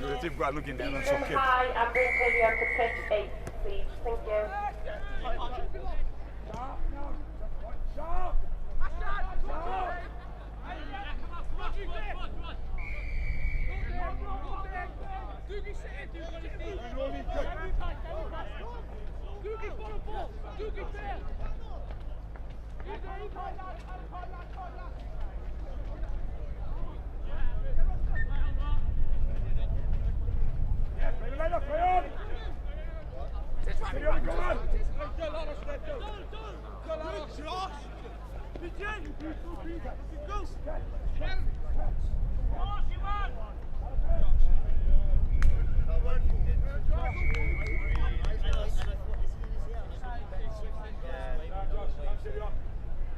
Dim gweld nhw gyda nhw'n socyn. Hi, and bring Tyrion to pitch 8, please. Thank you.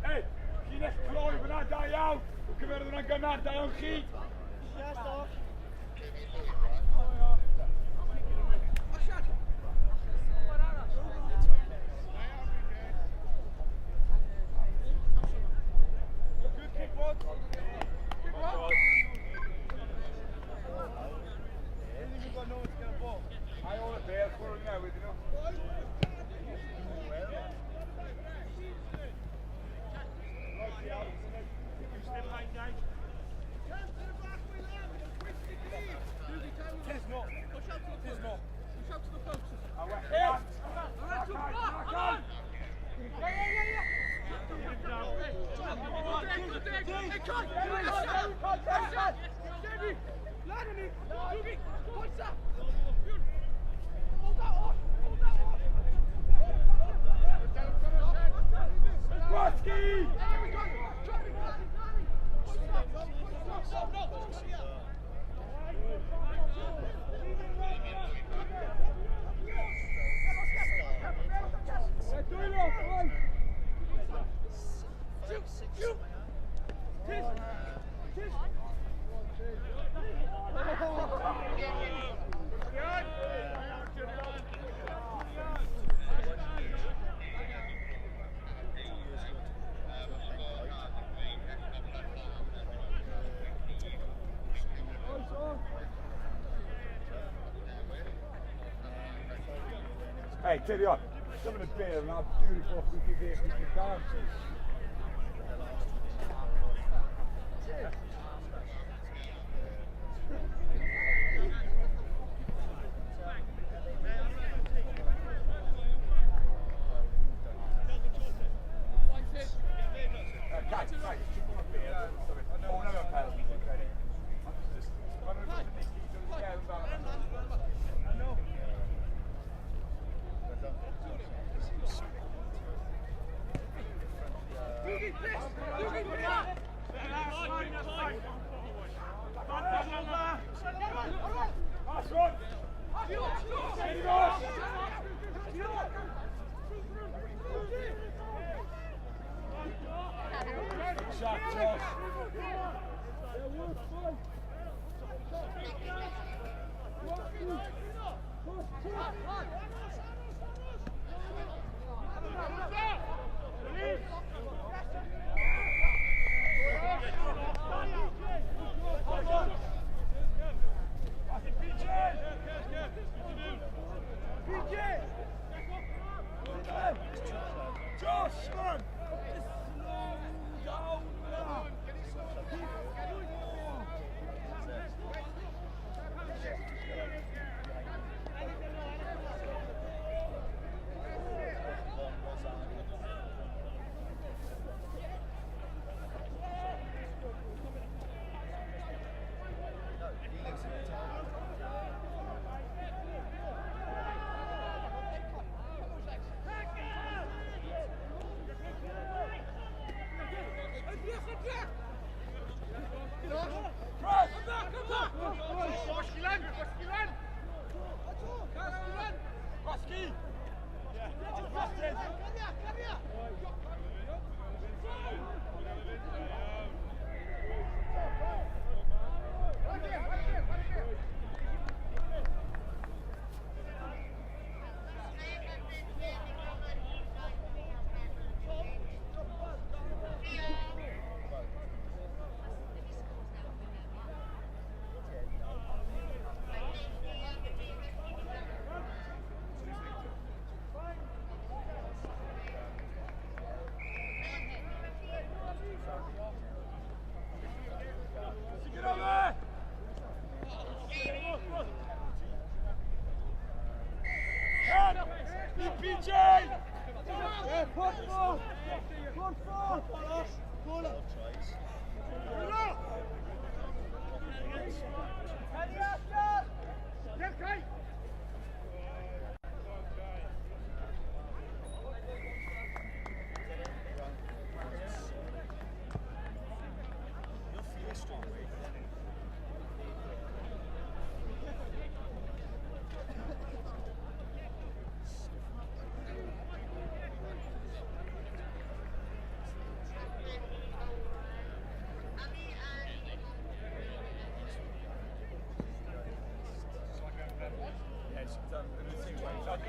Hey, chi'n eich cloi fyna, da iawn. Wy'n cymeryd hwnna'n gynnar, da iawn chi. Good kick, Rod. Kick, Rod. I own a bell, chwarae newydd, you know. Roski! Hey, Tyrion, some of the beer and how beautiful we can get with the dances. Shot, Josh. Josh, man! Slow down!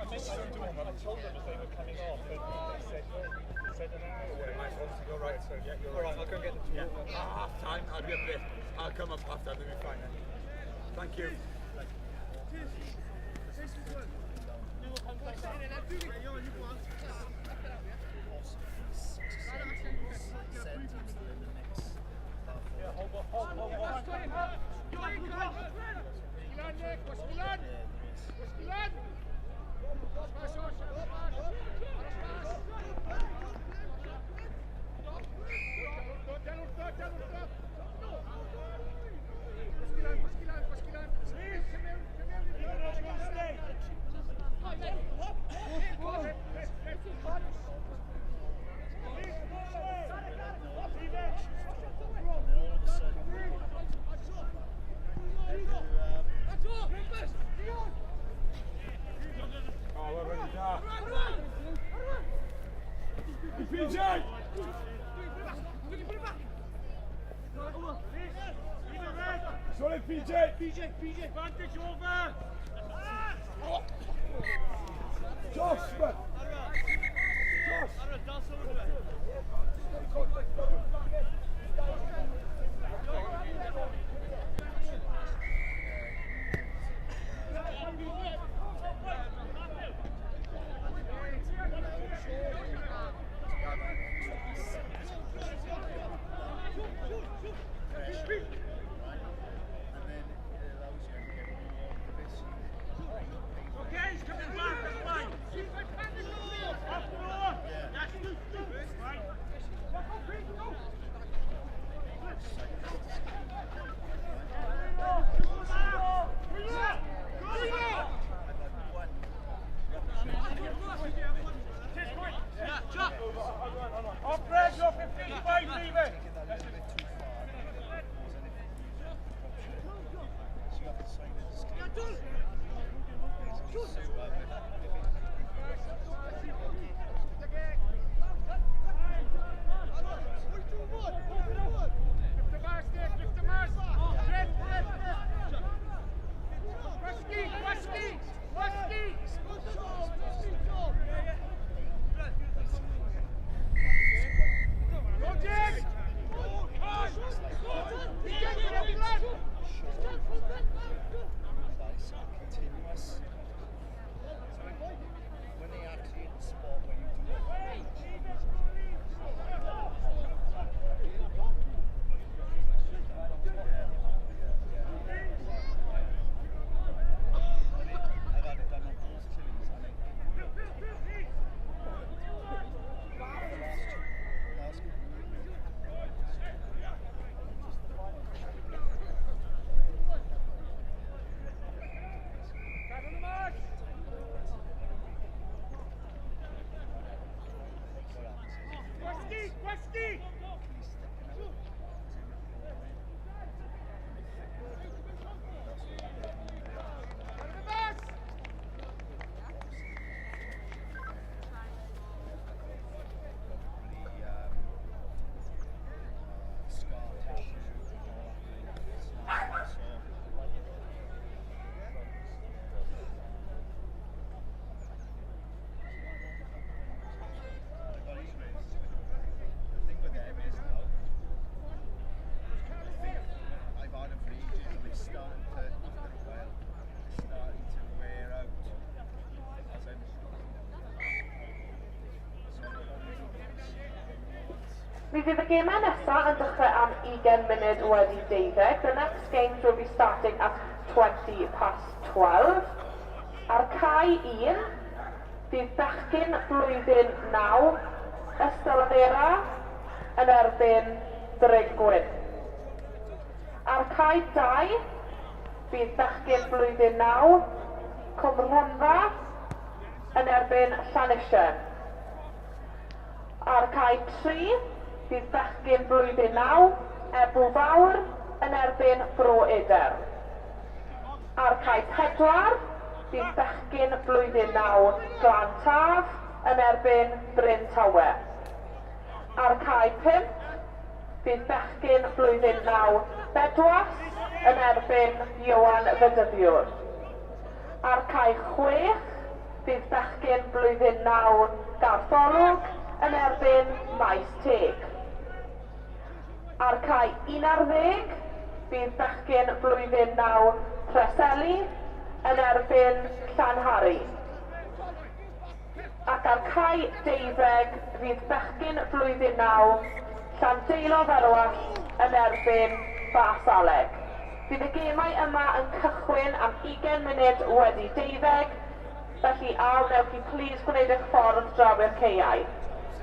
I told them as they were coming off, and they said an hour away. Obviously, you're right. So yeah, you're right. All right, I'll go and get them to walk. Half time, I'll be up there. I'll come up half time, they'll be fine then. Thank you. Sorry, PJ! PJ, PJ, vantage over! Josh, man! Josh! Mi fydd y gemau nesaf yn dechrau am 20 munud wedi 12. The next games will be starting at 12:20. Ar cae 1, fydd bechgyn blwyddyn 9, Ystalyfera yn erbyn Bryn. Ar cae 2, fydd bechgyn blwyddyn 9, Cwm Rhondda yn erbyn Llanisien. Ar cae 3, bydd bechgyn blwyddyn 9, Ebw Fawr yn erbyn Bro Eder. Ar cae 4, bydd bechgyn blwyddyn 9, Glan Taf yn erbyn Bryn Tawe. Ar cae 5, bydd bechgyn blwyddyn 9, Bedwas yn erbyn Ioan Fedyddiwr. Ar cae 6, Bydd bechgyn blwyddyn 9 Gartholwg yn erbyn Maes Teg. Ar cae 11, bydd bechgyn blwyddyn 9 Preseli yn erbyn Llanhari. Ac ar cae 12, fydd bechgyn blwyddyn 9 Llandeilo Ferwallt yn erbyn Basaleg. Bydd y gemau yma yn cychwyn am 20 munud wedi 12, felly a wnewch chi please gwneud eich ffordd draw i'r caeau.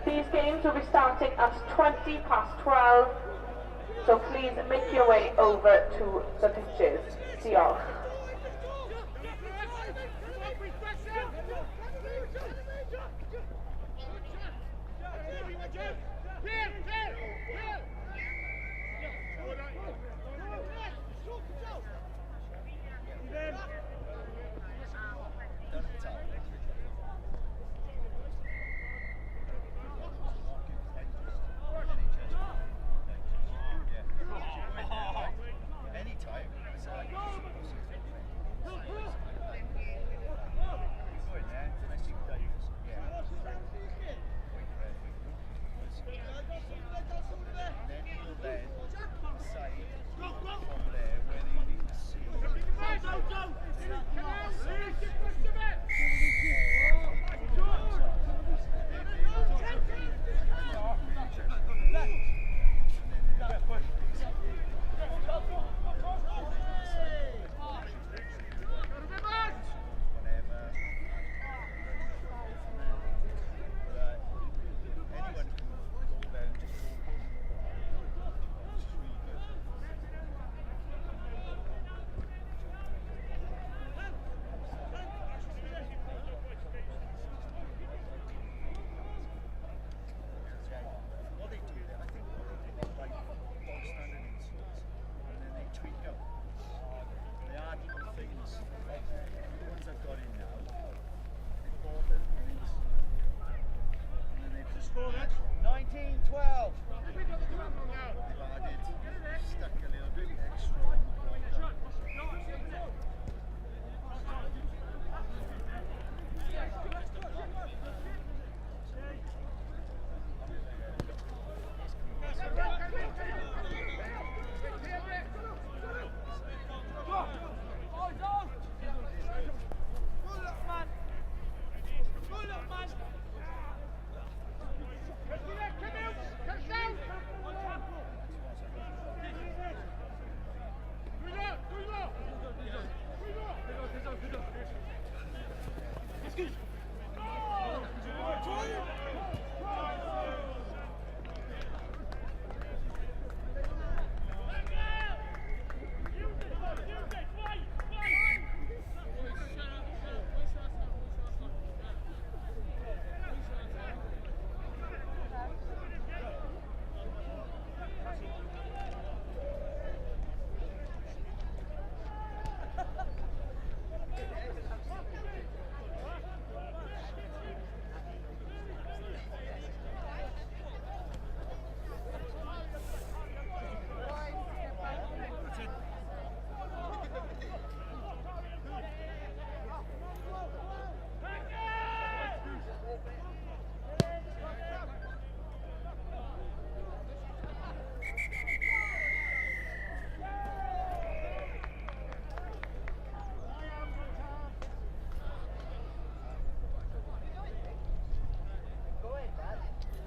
These games will be starting at 12:20, so please make your way over to the pitches. Diolch. They've added, stuck a little bit extra on the bottom.